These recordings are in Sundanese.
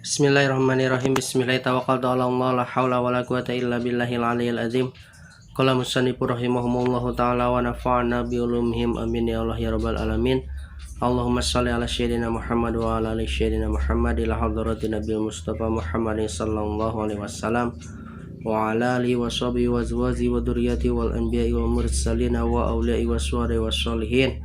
Bismillahirrahmanirrahim. Bismillahirrahmanirrahim. Ala Allah, la haula wala quwata illa billahil aliyil azim. Qala musannifu rahimahumullahu ta'ala wa nafa'ana bi ulumihim, amin ya Allah ya rabbal alamin. Allahumma shalli ala sayyidina Muhammad wa ala ali sayyidina Muhammad, ila hadrati Nabi Mustafa Muhammad sallallahu alaihi wasallam, wa ala alihi wa sahbihi wa azwaji wa dzurriyyati wal anbiya'i wal mursalin wa awliya'i was sholihin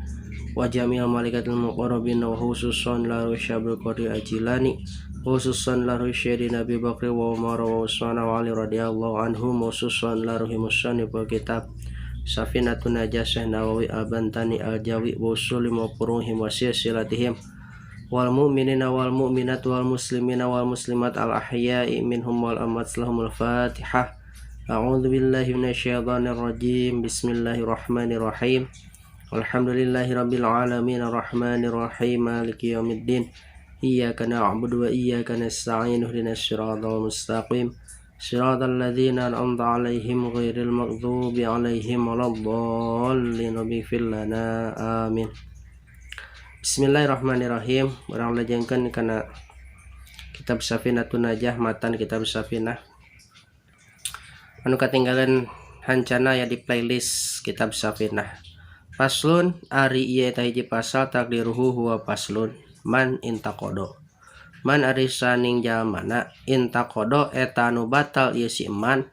wa jami'al malaikatil muqarrabin, wa khususan la syabil qadir ajilani, khususan la syedina Abi Bakri wa Umar wa Utsman wa Ali radhiyallahu anhum, khususan la ruhi musannif kitab Safinatun Najah Syekh Nawawi Al-Bantani Al-Jawi, wa usulim wa furuhim wa silsilatihim, wal mu'minina wal mu'minat wal muslimina wal muslimat al ahya'i minhum wal amwat, lahumul fatihah. A'udzu billahi minasyaitonir rajim. Bismillahirrahmanirrahim. Alhamdulillahi rabbil alamin, arrahmanir rahim, maliki yaumiddin. Iyyaka na'budu wa iyyaka nasta'in, ihdinas siratal mustaqim, siratal ladzina an'amta 'alaihim ghairil maghdubi 'alaihim waladdallin. Rabbighfir lana, amin. Bismillahirrahmanirrahim. Urang lajengkeun kana kitab Safinatun Najah, matan kitab Safinah anu katinggalan hancana ya di playlist kitab Safinah. Faslun, ari ieu eta hiji pasal, takdiruhu huwa faslun. Man intaqodo, man ari saning jalmana, intaqodo eta anu batal ieu si man,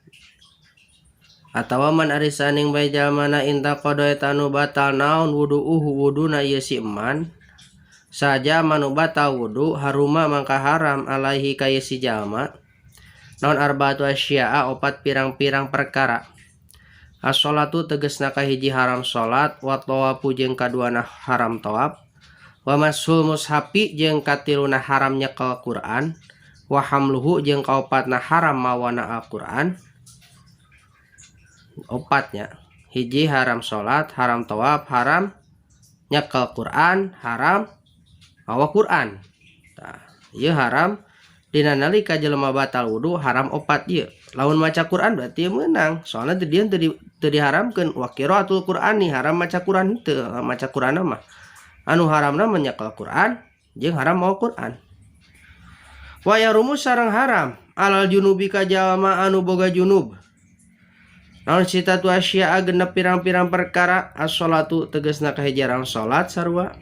atawa man ari saning bae jalmana, intaqodo eta anu batal naon wudu'uhu wuduna ieu si man, saja manu batal wudu, haruma mangka haram alaihi ka ieu si jalma naon arbaatu asya'a opat pirang-pirang perkara. As-sholatu tegesna kahiji haram salat, wa tawafu jeung kaduana haram tawaf, wa mashul mushafi jeung katiluna haram nyekel Quran, wa hamluhu jeung kaopatna haram mawana Al-Quran. Opatnya, hiji haram salat, haram tawaf, haram nyekel Quran, haram mawa Quran. Tah, ieu haram dina nalika jelema batal wudu, haram opat ieu. Lamun maca Quran berarti meunang, soalna teu dieu teu diharamkeun wa qiraatul Qur'ani, haram maca Quran teu, maca Quran mah anu haramna menyekel Quran jeung haram mawa Quran. Wa yahrumu sareng haram alal junubi ka jalma anu boga junub naon sittatu asya'a genep pirang-pirang perkara. As-sholatu tegasna kahiji haram salat sarua,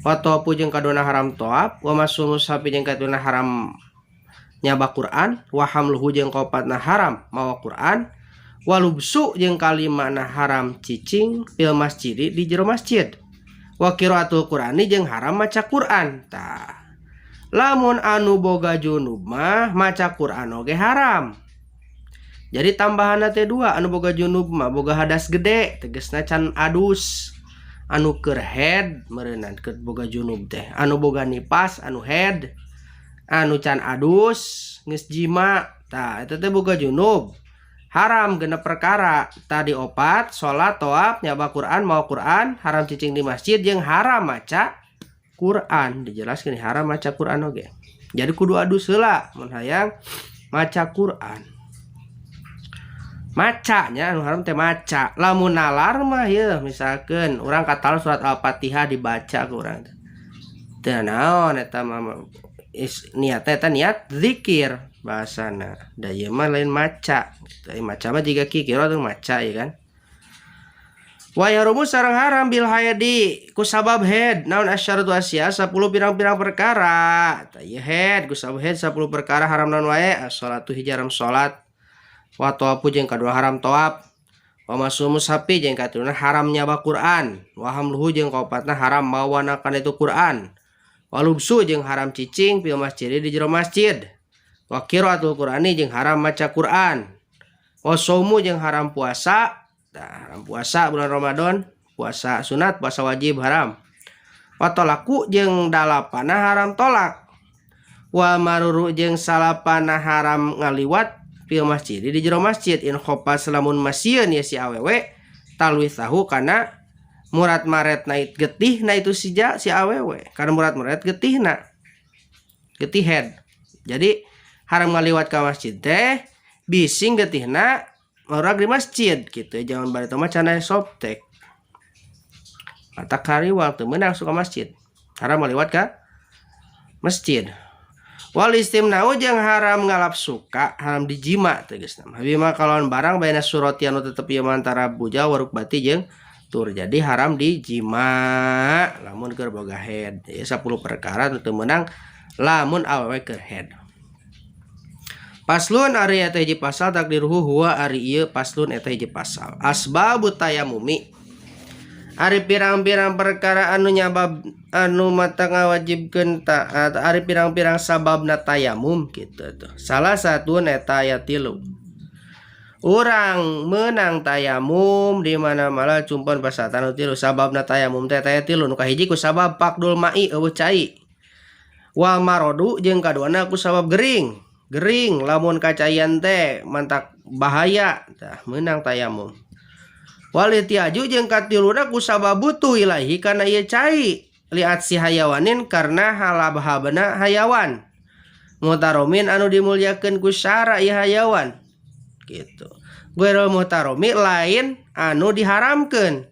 wa tawafu jeung kaduna haram tawaf, wa masul mushafi jeung kaduna haram nyaba Quran, wa hamluhu jeung kaopatna haram mawa Quran, wa lubsu jeung kalimana haram cicing fil masjid di jero masjid, wa qiraatul Qur'ani jeung haram maca Quran. Tah, lamun anu boga junub mah maca Quran oge haram. Jadi tambahan teh dua, anu boga junub mah boga hadas gede, tegesna can adus, anu keur head meureunan, keur boga junub teh anu boga nipas, anu head, anu can adus, geus jima. Tah, eta teh boga junub haram genep perkara tadi opat: salat, tawaf, nyaba Quran, mawa Quran, haram cicing di masjid, jeung haram maca Quran. Dijelaskan haram maca Quran oge, jadi kudu adus heula mun hayang maca Quran. Macanya anu haram teh maca. Lamun nalar mah ya, misalkan urang katal surat Al-Fatihah dibaca ke urang teu naon, eta mah niat, eta niat zikir bahasana. Da ieu mah lain maca. Maca mah jiga kikir tuh maca ya kan. Wa yahrumu sareng haram bil haidi ku sabab head naon asyaratu asya 10 pirang-pirang perkara. Tah, ieu head, ku sabab head 10 perkara haram naon wae. As-sholatu hiji haram salat, wa tawafu jeung kadua haram tawaf, wa masul mushafi jeung katiluna haram nyaba Quran, wa hamluhu jeung kaopatna haram mawana kana itu Quran, wa lubsu jeung haram cicing fil masjid di jero masjid, wa qiraatul Qur'ani jeung haram maca Quran, wa saumu jeung haram puasa. Tah, haram puasa bulan Ramadan, puasa sunat, puasa wajib haram. Wa tolaku jeung dalapana haram tolak, wa maruru jeung salapana haram ngaliwat fil masjid di jero masjid, in khofa lamun masieun ya si awewe talwithahu kana murat maret na getih na itu si ja, si awewe karena murat maret getihna, getih head. Jadi haram ngaliwat ke masjid teh bising getihna orang di masjid gitu. Jangan bari mah cana softtek mata kari waktu menang suka masjid, haram ngaliwat ke masjid. Wal istimnau jeung haram ngalap suka, haram dijima tegasna mah. Bima kalawan barang baina surati anu tetep ieu antara bujal warukbati jeung tur. Jadi haram dijima lamun keur boga head. Ya 10 perkara nu teu meunang lamun awewe keur head. Paslon ari eta hiji pasal takdiruhu huwa ari ieu paslon eta hiji pasal. Asbabu tayamumi ari pirang-pirang perkara anu nyabab anu mata ngawajibkeun taat ari pirang-pirang sababna tayamum kitu tuh. Salah satu eta aya tilu. Urang meunang tayamum di mana-mana cumpon pasatan tilu sababna tayamum teh aya tilu. Nu kahiji ku sabab faqdul mai eueuh cai. Wal marodu jeung kaduana ku sabab gering. Gering lamun kacaian teh mantak bahaya tah meunang tayamum. Wal ihtiyaju jeung katiluna ku sabab butuh ilahi kana ieu cai liat si hayawanin karena halabhabna hayawan muhtaromin anu dimulyakeun ku syara ieu hayawan gitu. Ghairul muhtaromi lain anu diharamkeun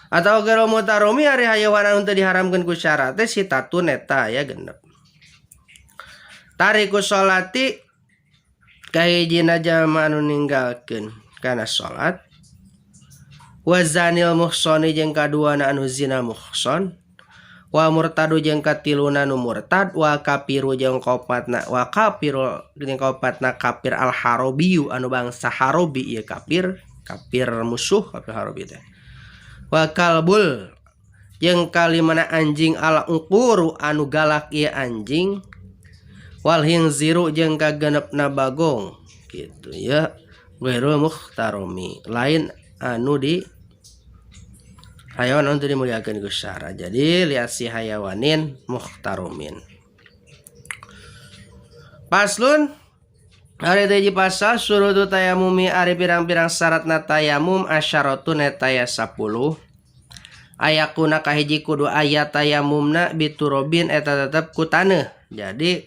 atau ghairul muhtaromi ari hayawan anu teu diharamkeun ku syara teh sitatun eta ya genep. Tariku sholati kahijina jalma anu ninggalkeun kana salat wazanil muhsoni jeung kaduana anu zina muhson wa murtadu jeung katiluna nu murtad wa kafiru jeung kaopatna wa kafiru jeung kaopatna kafir al harobiyu anu bangsa harobi ieu kafir kafir musuh kafir harobi teh wa kalbul jeung kalimana anjing al uquru anu galak ieu anjing wal hinziru jeung kagenepna bagong gitu ya ghairul muhtaromi lain anu di hayawan anu dimuliakeun ku syara. Jadi lihat si hayawanin muhtaromin. Paslon ari teh hiji pasal surutu tayamumi ari pirang-pirang syaratna tayamum asyaratun eta aya 10. Ayakuna kahiji kudu aya tayamumna biturobin eta tetep ku taneuh. Jadi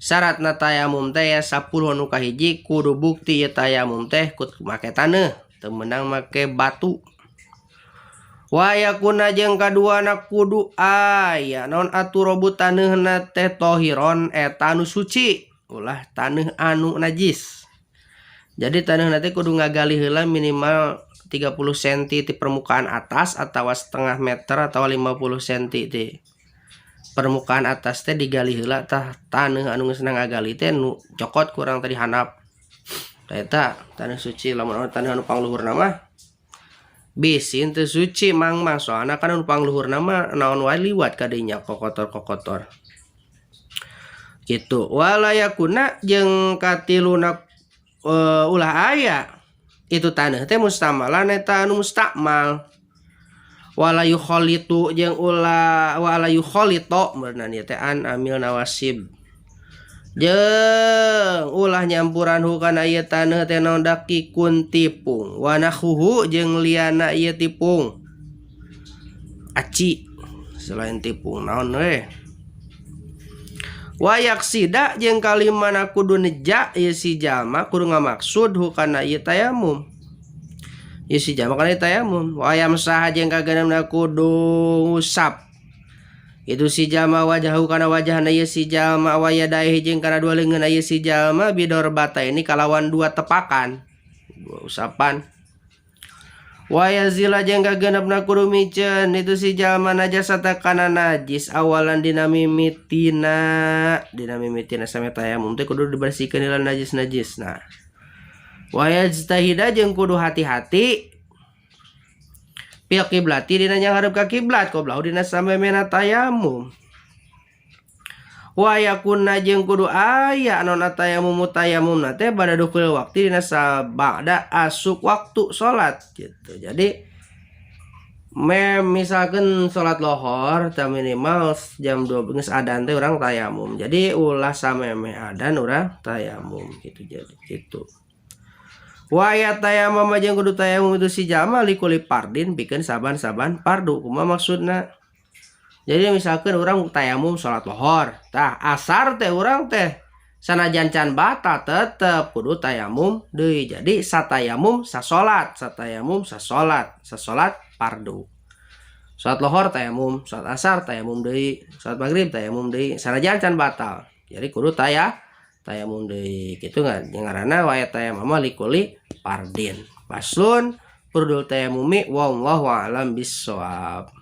syaratna tayamum teh ya 10 anu kahiji kudu bukti ieu tayamum teh ku make taneuh, teu meunang make batu. Wa yakuna jeung kaduana kudu aya naon aturobu taneuhna teh tohiron eta anu suci, ulah taneuh anu najis. Jadi taneuhna teh kudu ngagali heula minimal 30 cm ti permukaan atas atawa setengah meter atawa 50 cm ti permukaan atas teh digali heula tah taneuh anu geus ngagali teh nu cokot kurang tadi handap. Tah eta taneuh suci. Lamun taneuh anu pangluhurna mah bisi teu suci mangmang soalna kan anu pangluhurna mah naon wae liwat ka dinya kokotor-kokotor. Gitu. Wala yakuna jeung katiluna ulah aya itu taneuh teh mustamalan eta anu mustakmal. Wala yukhalitu jeung ulah wala yukhalito beurna ieu teh an amil nawasib. Jeung ulah nyampuran hukana ieu taneuh teh naon dakikun tipung wa nakhuhu jeung liana ieu tipung. Aci selain tipung naon we. Wa yaksida jeung kalimana kudu neja ieu si jalma kudu ngamaksud hukana ieu tayamum. Ieu si jalma kana tayamum. Wa yamsah jeung kagenemna kudu ngusap itu si jalma wajahu kana wajahna ieu si jalma wa yadaihi jeung kana dua leungeunna ieu si jalma bidorbata ini kalawan dua tepakan, dua usapan. Wa yazila jeung kagenepna kudu miceun itu si jalma najasata kana najis awalan dina mimitina same tayamum teh kudu dibersihkeun heula najis-najisna. Wa yajtahida jeung kudu hati-hati pil kiblati dina nyanghareup ka kiblat qoblahu dina samemehna tayamum. Wa yakunna jeung kudu aya naon tayamum tayamumna teh bada dukhul waqti dina sabada asup waktu salat gitu. Jadi misalkan salat lohor teh minimal jam 2 geus adan teh urang tayamum. Jadi ulah samemeh adan urang tayamum gitu jadi gitu. Wa ya tayamum jeung kudu tayamum itu si jalma likuli fardin pikeun saban-saban fardu. Kumaha maksudna? Jadi misalkan urang tayamum salat lohor, tah asar teh urang teh sanajan can batal tetep kudu tayamum deui. Jadi satayamum sasolat, satayamum sasolat, sasolat fardu. Salat lohor tayamum, salat asar tayamum deui, salat maghrib tayamum deui, sanajan can batal. Jadi kudu tayamum deui kitu ngaranna wae tayamum mah likulli fardin. Faslun furdul tayamumi, wallahu a'lam bissawab.